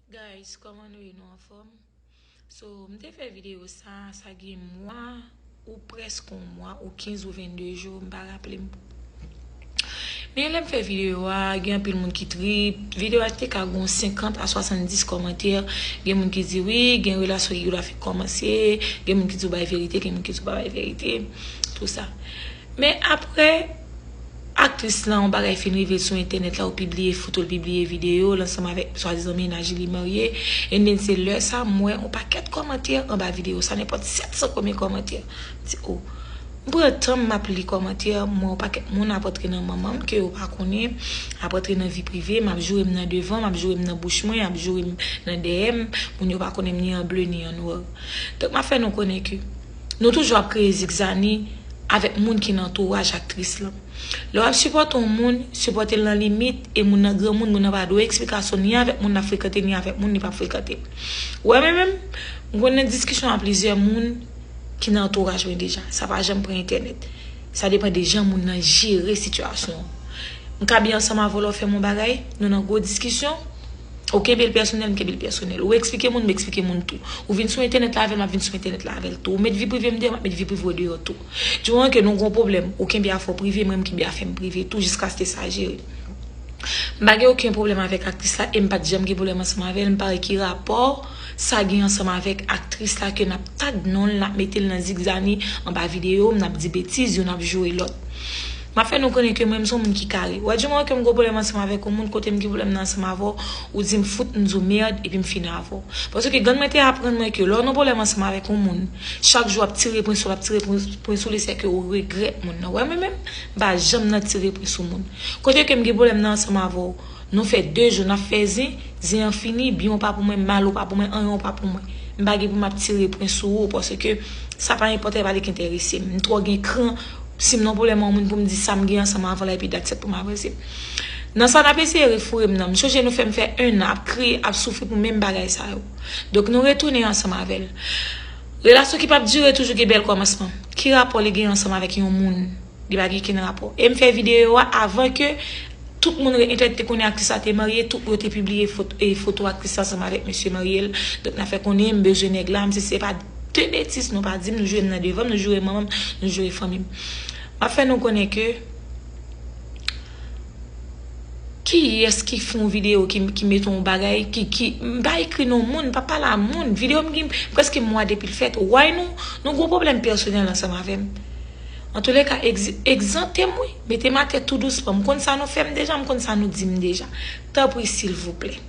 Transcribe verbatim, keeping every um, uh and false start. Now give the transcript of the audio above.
Guys, kòman nou ye? Nou anfòm? So, m te fè videyo sa, sa gen mwa, ou prèske yon mwa, ou kenz ou vennde jou, m pa raple m. Men lè m fè videyo a, gen anpil moun ki trip. Videyo a te ka gon senkant a swasanndis kòmantè. Gen moun ki di wi, gen relasyon ki dwa fèk kòmanse. Gen moun ki di w bay verite, gen moun ki di w pa bay verite. Tou sa. Men apre, aktris lan, yon bagay fin rive l sou entènèt la, ou pibliye foto l, pibliye videyo l ansanm avèk swadizan mennaj li, li marye. And then se lè sa, m wè yon pakèt kòmantè anba videyo sa, nenpòt sèt san konbyen kòmantè. M di, oh. M pran tan m, m ap li kòmantè, m wè yon pakèt moun ap antre nan manman m ke yo pa konnen, ap antre nan vi prive m, ap joure m nan devan m, ap joure m nan bouch mwen, ap joure m nan dèyè m, moun yo pa konnen m ni an ble ni an nwè. Donk, m ap fè nou konnen ke nou toujou ap kreye zigzani avèk moun ki nan antouraj aktris lan. Lè w ap sipòte yon moun, sipòte l nan limit, e moun nan granmoun, moun nan pa dwe eksplikasyon ni avèk moun l ap frekante, ni avèk moun li p ap frekante. Ou wè mwen menm, m konn nan diskisyon ak plizyè moun ki nan antouraj mwen deja. Sa pa janm pran entènèt. Sa depann de jan moun nan jere sitiyasyon an. M ka byen ansanm avè w lè w fè m yon bagay, nou nan gwo diskisyon, ou kenbe l pèsonèl, m kenbe l pèsonèl. Ou eksplike moun, m eksplike moun tou. Ou vin sou entènèt la avè l, m ap vin sou entènèt la avè l tou. Ou met vi prive m deyò, m ap met vi prive w deyò tou. Di moman ke nou gon pwoblèm, ou kenbe afè w prive, mwen m kenbe afè m prive tou, jiskaske sa jere. M pa gen okenn pwoblèm avèk aktris la, e m pa t janm gen pwoblèm ansanm avè l. M pa wè ki rapò sa gen ansanm avèk aktris la ke n ap tag non l, n ap mete l nan zigzani anba videyo m, n ap di betiz, youn ap joure lòt. M ap fè nou konnen ke mwen, m se yon moun ki kare. Ou wè, di moman ke m gon pwoblèm ansanm avèk yon moun, kote m gen pwoblèm nan ansanm avè w, ou di m fout, m di w mèd, epi m fini avè w. Paske grann mwen te aprann mwen ke lè w nan pwoblèm ansanm avèk yon moun, chak jou w ap tire pwen sou l, ap tire pwen, pwen sou li, se ke ou regrèt moun nan. Ou wè, mwen menm, m pa janm nan tire pwen sou moun. Kote ke m gen pwoblèm nan ansanm avè w, nou fè de jou n ap fè zen, zen an fini, byen w pa pou mwen, mal ou pa pou mwen, anyen w pa pou mwen. M pa gen pou m ap tire pwen sou ou, paske sa pa enpòtan, e pa li k enterese m. M twò gen kran, si m nan pwoblèm ak yon moun pou m di sa m gen ansanm avè l la, epi that's it pou m avanse. Nan sa n ap eseye refoure m nan, m sonje nou fè m fè en an ap kriye, ap soufri pou menm bagay sa yo. Donk nou retounen ansanm avè l. Relasyon ki p ap dire toujou gen bèl kòmansman. Ki rapò li gen ansanm avèk yon moun? Li pa gen kenn rapò. E m fè videyo a avan ke tout moun entènèt te konnen aktris la te marye, tout yo te pibliye foto, e foto aktris la ansanm avèk mesye marye l. Donk, n ap fè konnen m bezwen nèg la, m se, se pa de betiz, nou pa di m, nou joure m nan devan m, nou joure manman m, nou joure fanmi m. M ap fè nou konnen ke kiyès ki fè yon videyo, ki, ki mete yon bagay, ki, ki, m pa ekri non moun, m pa pale a moun. Videyo m gen prèske mwa depi l fèt. Why nou, nou gon pwoblèm pèsonèl ansanm avè m? Antoulèka, egz-, egzante m, wi. Mete m atè tou dousman. M konn sa nou fè m deja, m konn sa nou di m deja. Tanpri, silvouplè.